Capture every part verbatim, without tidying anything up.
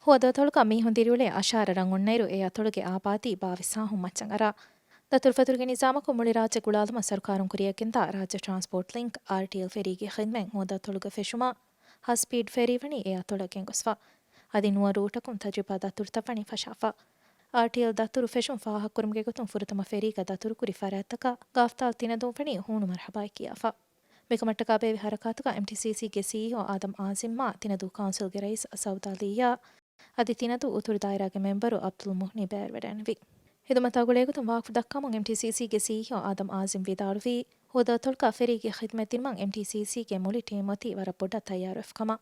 ހުވަދު އަތޮޅުގަ މީހުން ދިރިއުޅޭ އަށާރަ ރަށް އޮންނައިރު، އެ އަތޮޅުގެ އާބާދީ ބާވީސް ހާހުން މައްޗަށް އަރާ. ދަތުރުފަތުރުގެ ނިޒާމަކުން މުޅި ރާއްޖެ ގުޅާލުމަށް ސަރުކާރުން ކުރިއަށްގެންދާ ރާއްޖެ ޓްރާންސްޕޯޓް ލިންކް، އާރްޓީއެލް ފެރީގެ ޚިދްމަތް ހުވަދު އަތޮޅުގަ ފެށުމަށް، ހައި ސްޕީޑް ފެރީ ވަނީ އެ އަތޮޅަށް ގެންގޮސްފަ. އަދި ނުވަ ރޫޓަކުން ތަޖުރިބާ ދަތުރުތައް ވަނީ ފަށާފަ. އާރްޓީއެލް ދަތުރު ފެށުން ފާހަގަކުރުމުގެ ގޮތުން ފުރަތަމަ ފެރީގަ ދަތުރުކުރި ފަރާތްތަކަށް ގައުފްތާލް ތިނަދޫ ވަނީ ހޫނު މަރުޙަބާއެއް ކިޔާފަ. މިކަމަށްޓަކާ ބޭއްވި ހަރަކާތުގަ އެމްޓީސީސީގެ ސީއީއޯ އާދަމް އާޒިމްއާ ތިނަދޫ ކައުންސިލްގެ ރައީސް ސައުދާލީއާ އަދި ތިނަދޫ އުތުރު ދާއިރާގެ މެމްބަރު އަބްދުލް މުޣްނީ ބައިވެވަޑައިނުވި. ހިދުމަތާ ގުޅޭގޮތުން ވާކްފު ދައްކަމުން އެމްޓީސީސީގެ ސީއީއޯ އާދަމް އާޒިމް ވިދާޅުވީ، ހުވަދު އަތޮޅުގަ ފެރީގެ ޚިދްމަތް ދިނުމަށް އެމްޓީސީސީގެ މުޅި ޓީމް އޮތީ ވަރަށް ބޮޑަށް ތައްޔާރުވެފަ ކަމަށް.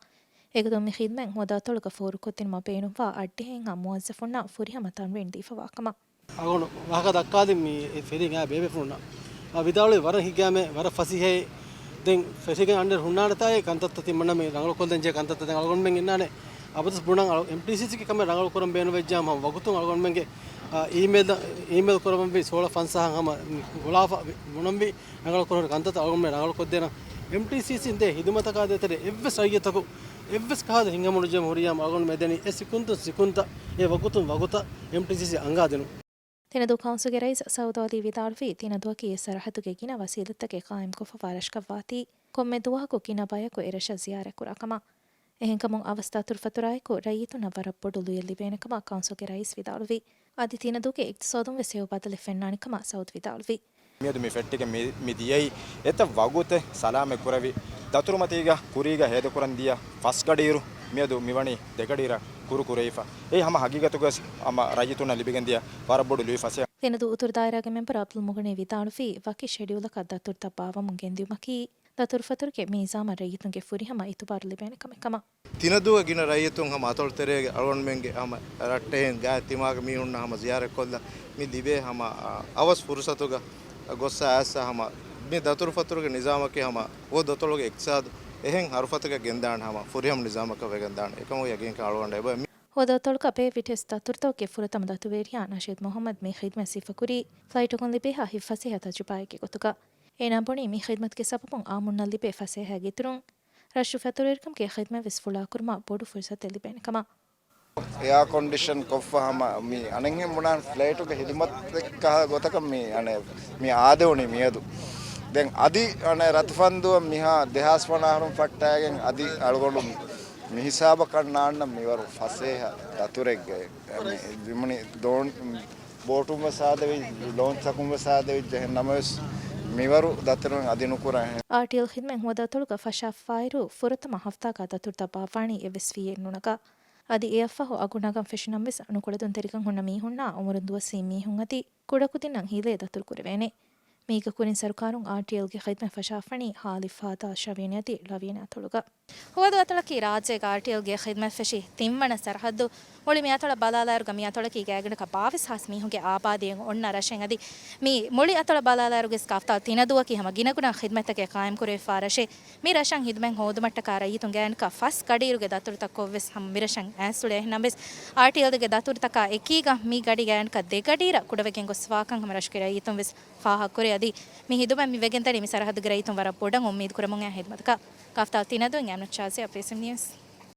އެގޮތުން މި ޚިދްމަތް ހުވަދު އަތޮޅުގަ ފޯރުކޮށްދިނުމަށް ބޭނުންވާ އައްޑިހައެއްހާ މުވައްޒަފުންނަށް ފުރިހަމަ ތަމްރީން ދީފަވާ ކަމަށް. އަޅުގަނޑު ވާހަކަ ދައްކާލިން މި ފެރީގެ ބޭބެފުޅުންނަށް. އާ، ވިދާޅުވި ވަރަށް ހިތްގައިމޭ، ވަރަށް ފަސޭހައޭ. ދެން ފެށިގެން އަންނަ ހުންނާނެތާއޭ ކަންތައްތައް ތިން މަންނަ މި ރަނގަޅުކޮށްލަން ޖެހޭ ކަންތައްތައް ދެން އަޅުގަނޑުމެން އިންނާނެ. އަބަދުސް ބުނަން އަޅު-، އެމްޓީސީސީގެ ކަމެއް ރަނގަޅު ކުރަން ބޭނުންވެއްޖާ ހަމަ ވަގުތުން އަޅުގަނޑުމެންގެ، އާ، އީމެއިލް، އީމެއިލް ކުރަމަންވީ ސޯޅަ ފަންސާހަށް ހަމަ ގުޅާފަ ބުނަންވީ ރަނގަޅު ކުރުމުގެ ކަންތައްތައް އަޅުގަނޑުމެން ރަނގަޅުކޮށްދޭނަން. އެމްޓީސީސީން ދޭ ހިދުމަތަކާ ދޭތެރޭ އެއްވެސް ރައްޔިތަކު އެއްވެސް ކަހަލަ ހިނގަމުނުޖެހުމަށް ހުރިހާ އަޅުގަނޑު މެދެނީ އެ ސިކުންތުން ސިކުންތައް އެ ވަގުތުން ވަގުތަށް އެމްޓީސީސީ އަނގާދިނުން. ތިނަދޫ ކައުންސިލްގެ ރައީސް ސައުދު އަލީ ވިދާޅުވީ، ތިނަދޫއަކީ އެ ސަރަހައްދުގެ ގިނަ ވަސީލަތްތަކެއް ޤާއިމްކޮށްފަވާ ރަށަކަށްވާތީ، ކޮންމެ ދުވަހަކު ގިނަ ބަޔަކު އެ ރަށަށް ޒިޔާރަތްކުރާ ކަމަށް. އެހެންކަމުން އަވަސް ދަތުރުފަތުރާއެކު ރައްޔިތުންނަށް ވަރަށް ބޮޑު ލުޔެއް ލިބޭނެ ކަމަށް ކައުންސިލްގެ ރައީސް ވިދާޅުވި. އަދި ތިނަދޫގެ އިޤްތިޞާދުން ވެސް ހެޔޮ ބަދަލެއް ފެންނާނެ ކަމަށް ސައުދު ވިދާޅުވި. މިއަދު މި ފެއްޓިގެން މި، މި ދިޔައީ އެތައް ވަގުތެއް ސަލާމަތް ކުރެވި ދަތުރުމަތީގަ ކުރީގަ ހޭދަކުރަން ދިޔަ ފަސް ގަޑިއިރު މިއަދު މިވަނީ ދެ ގަޑިއިރަށް ކުރު ކުރެވިފަ. އެއީ ހަމަ ހަގީގަތުގަސް ހަމަ ރައްޔިތުންނަށް ލިބިގެން ދިޔަ ވަރަށް ބޮޑު ލުއިފަސޭހަ. ތިނަދޫ އުތުރު ދާއިރާގެ މެމްބަރު އަބްދުލް މުޣްނީ ވިދާޅުވީ، ވަކި ޝެޑިއުލަކަށް ދަތުރުތައް ބާއްވަމުން ގެންދިއުމަކީ، ދަތުރުފަތުރުގެ މި ނިޒާމަށް ރައްޔިތުންގެ ފުރިހަމަ އިތުބާރު ލިބޭނެ ކަމެއް ކަމަށް. ތިނަދޫއަށް ގިނަ ރައްޔިތުން ހަމަ އަތޮޅު ތެރޭގެ އަޅުގަނޑުމެންގެ ހަމަ ރައްޓެހިން ގާތް ތިމާގެ މީހުންނަށް ހަމަ ޒިޔާރަތްކޮށްލަ މި ލިބޭ ހަމަ، އަ، އަވަސް ފުރުސަތުގަ ގޮއްސަ އައިސް ހަމަ މި ދަތުރުފަތުރުގެ ނިޒާމަކީ ހަމަ ހުވަދު އަތޮޅުގެ އިޤްތިޞާދު އެހެން ހަރުފަތަކަށް ގެންދާނެ ހަމަ ފުރިހަމަ ނިޒާމަކަށް ވެގެންދާނެ. އެކަމަކު ޔަގީންކަން އަޅުގަނޑަށް އެބަ މި ހުވަދު އަތޮޅުގަ ބޭއްވި ޓެސްޓް ދަތުރުތަކުގެ ފުރަތަމަ ދަތުރުވެރިޔާ ނަޝީދު މުޙައްމަދު މި ޚިދްމަތް ސިފަކުރީ، ފްލައިޓުކުން ލިބޭހާ ހިތްފަސޭހަ ތަޖުރިބާއެއްގެ ގޮތުގަ. އޭނާ ބުނީ މި ޚިދްމަތުގެ ސަބަބުން އާއްމުންނަށް ލިބޭ ފަސޭހައިގެ އިތުރުން، ރަށު ފަތުރުވެރިކަމުގެ ޚިދްމަތްވެސް ފުޅާކުރުމަށް ބޮޑު ފުރުސަތެއް ލިބޭނެ ކަމަށް. އެއާ ކޮންޑިޝަން ކޮށްފަ ހަމަ މި އަނެއްހެން ބުނާނެ ފްލައިޓުގެ ހިދުމަތެއް ކަހަލަ ގޮތަކަށް މި އަނެ، މި އާދެވުނީ މިއަދު. ދެން އަދި އަނެ ރަތިފަންދުއަށް މިހާ ދެހާސް ފަނަރަ އަހަރުން ފައްޓައިގެން އަދި އަޅުގަނޑު މި ހިސާބަށް ކަންނާންނަ މިވަރު ފަސޭހަ ދަތުރެއްގައި މި ދިމުނި ދޯން ބޯޓުން ވެސް އާދެވި، ލޯންޗްތަކުން ވެސް އާދެވިއްޖެ. އެހެން ނަމަވެސް، މިވަރު ދަތުރުން އަދި ނުކުރާ. އާރްޓީއެލް ޚިދްމަތް ހުވަދު އަތޮޅުގަ ފަށާފައިރު، ފުރަތަމަ ހަފްތާގަ ދަތުރުތައް ބާއްވާނީ އެއްވެސް ފީއެއް ނުނަގާ. އަދި އެއަށްފަހު އަގު ނަގަން ފެށިނަމަވެސް، ނުކުޅެދުންތެރިކަން ހުންނަ މީހުންނާ އުމުރުން ދުވަސްވީ މީހުން އަދި ކުޑަކުދިންނަށް ހީލައެއް ދަތުރު ކުރެވޭނެ. މީގެ ކުރިން ސަރުކާރުން އާރްޓީއެލްގެ ޚިދްމަތް ފަށާފަނީ ހާލި ފަހަތާ ޝަވިޔަނި އަދި ޅަވިޔަނި އަތޮޅުގަ. ހުވަދު އަތޮޅަކީ ރާއްޖޭގަ އާރްޓީއެލްގެ ޚިދްމަތް ފެށި ތިންވަނަ ސަރަހައްދު. މުޅި މި އަތޮޅަށް ބަލާލާއިރުގަ މި އަތޮޅަކީ ގާތްގަނޑަކަށް ބާވީސް ހާސް މީހުންގެ އާބާދީއެއް އޮންނަ ރަށެއް. އަދި މި މުޅި އަތޮޅަށް ބަލާލާއިރުގަސް ކާފްތާ ތިނަދޫއަކީ ހަމަ ގިނަގުނަ ޚިދްމަތްތަކެއް ޤާއިމްކުރެވިފާ ރަށެއް. މި ރަށަށް ހިދުމަތް ހޯދުމަށްޓަކާ ރައްޔިތުން ގާތްގަނޑަކަށް ފަސް ގަޑިއިރުގެ ދަތުރުތައް ކޮށްވެސް ހަމަ މި ރަށަށް އައިސްއުޅޭ. އެހެންނަމަވެސް، އާރްޓީއެލްގެ ދަތުރުތަކާ އެކީގަ މި ގަޑި ގާތްގަނޑަކަށް ދެ ގަޑިއިރަށް ކުޑަވެގެން ގޮސްފާކަން ހަމަ ރަށުގެ ރައްޔިތުން ވެސް ފާހަގަކުރޭ. އަދި މި ހިދުމަތް މި ވެގެންދަނީ މި ސަރަހައްދުގެ ރައްޔިތުން ވަރަށް ބޮޑަށް އުއްމީދު ކުރަމުން އައި ހިދުމަތަކަށް. ކާފްތާ ތިނަދޫ، އަމްނަތް ޝާޒިޔާ، ޕީސީ ނިއުސް.